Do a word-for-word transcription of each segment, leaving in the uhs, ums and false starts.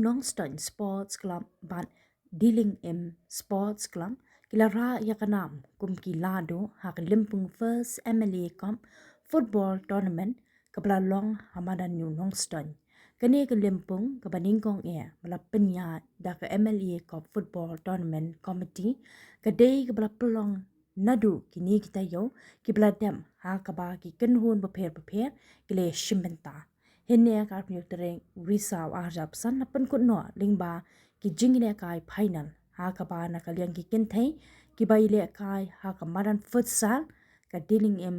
Nongstoiñ Sports Club bad Diling Im Sports Club ki la rah ïa ka nam kum ki la duh ha ka lympung First M L A Cup Football Tournament kaba la long ha madan New Nongstoiñ. Kane ka lympung kaba nyngkong eh ba la pynïaid da ka M L A Cup Football Tournament Committee ka dei kaba la pynlong naduh kine ki taïew kiba la dep ha kaba ki kynhun bapher bapher ki la shim bynta. Hynne ka arphew tarik u Risaw arhajar arphew san la pynkut noh lyngba ki jingïalehkai final ha kaba na ka liang ki kynthei kiba ïalehkai ha ka madan futsal ka Diling Im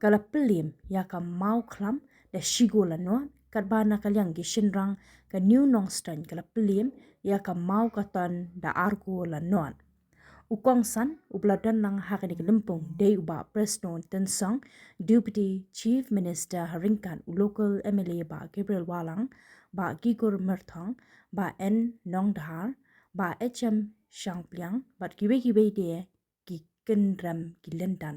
ka la pynliem ïa ka Mawkhlam da shi gol la nod, katba na ka liang ki shynrang ka New Nongstoiñ ka la pynliem ïa ka Mawkaton da ar gol la nod. U kongsan uba la don lang ha kane ka lympung dei u Bah Prestone Tynsong, Deputy Chief Minister ha ryngkat u local M L A Bah Gabriel Wahlang, Bah Gikur Myrthong, Bah N Nongdhar, Bah H M Shangpliang bad kiwei kiwei de ki kynrem ki lyndan.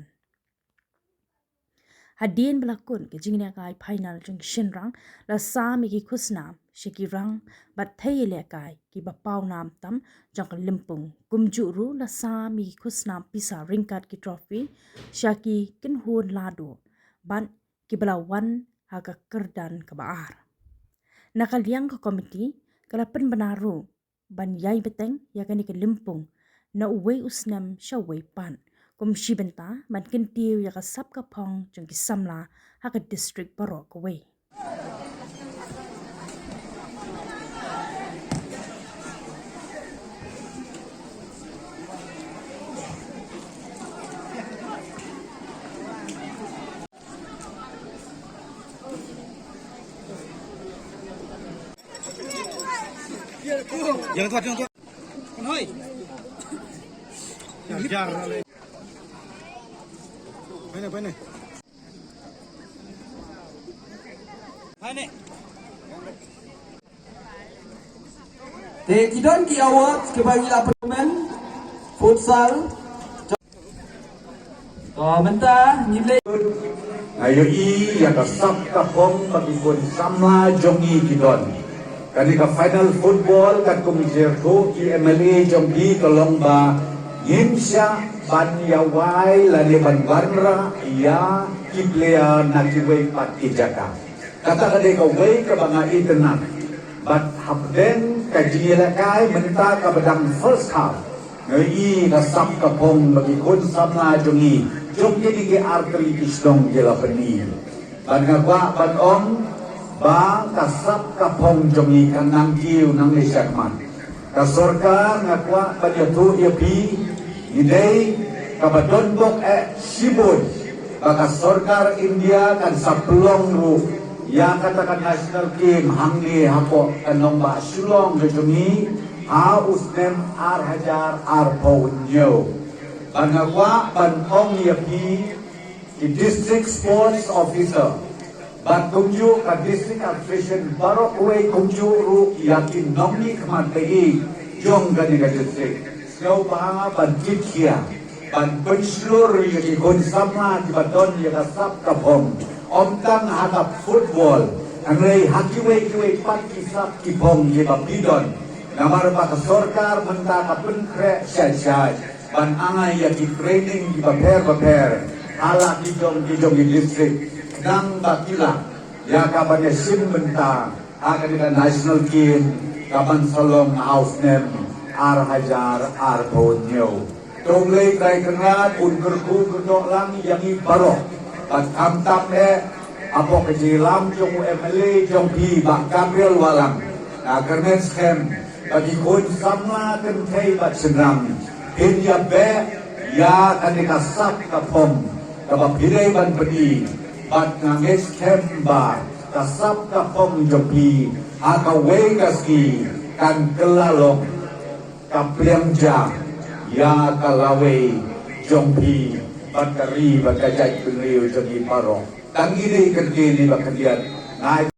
Hadien ba la kut ka jingïalehkai final jong ki shynrang la sam ïa ki khusnam sha ki rang bad thei ïalehkai kiba paw nam tam jong ka lympung, kumjuh ruh la sam ïa ki khusnam pisa ryngkat ki trophy sha ki kynhun la duh bad kiba la wan ha ka kyrdan kaba ar. Na ka liang ka komiti ka la pynbna ruh ban ïai bteng ïa kane ka lympung na uwei u snem sha uwei pat kum shi bynta ban kyntiew ïa ka sap ka phong jong ki samla ha ka district baroh kawei. Te ki don ki awards kiba ngi la pynmen futsal. To mynta ngi leh. Nga ïohi ïa ka sap ka phong ba ki khun samla jong ngi ki don. Kane ka final football katkum ki jyrkhu ki M L A jong phi ka long ba ngim shah ban ïa wai lane ban wanrah ïa ki player na kiwei pat ki jaka. Kata ka dei kawei kaba nga itynnad. Bad hapdeng ka jingïalehkai mynta kaba dang first half, nga ïohi ka sap ka phong ba ki khun samla jong ngi jong kine ki artylli ki shnong ki la pyni. Bad nga kwah ban ong ba ka sap ka phong jong ngi kan nang kiew nangne shakhmat. Ka sorkar nga kwah ban ïathuh ïa phi, ngi dei kaba don bok eh shibun ba ka sorkar India kan sa pynlong ruh ïa kata ka national game hangne hapoh ka nongbah Shillong ka jong ngi ha u snem ar hajar arphew hynñiew. Bad nga kwah ban ong ïa phi, ki district sports officer bad kumjuh ka district administration baroh kawei, kumjuh ruh ïa ki nongmihkhmat ba ïeit jong kane ka district. Sngewbha ban kitkhia ban pynshlur ïa ki khun samla kiba don ïa ka sap ka phong, ym tang ha ka football, hynrei ha kiwei kiwei pat ki sap ki phong kiba phi don. Namar ba ka sorkar mynta ka pynkhreh shai shai ban ai ïa ki training kiba pher ba pher ha la ki jong ki jong ki district, khnang ba ki lah ïa ka ban ïashim bynta ha kane ka national game ka ban sa long ha u snem ar hajar arphew hynñiew. To U Blei Trai Kynrad un kyrkhu kyrdoh lang ïa ngi baroh. Bad khamtam eh hapoh ka jingïalam jong u M L A jong phi Bah Gabriel Wahlang, nga kyrmen skhem ba ki khun samla kynthei bad shynrang phin ïa beh ïa kane ka sap ka phong kaba phi dei ban pyni. Bad nga ngeit skhem ba ka sap ka phong jong phi ha kawei ka sngi kan kylla long ka pliang ja ïa ka lawei jong phi bad ka ri bad ka jaitbynriew jong ngi baroh. Tang kine ki kyntien ba khyndiat nga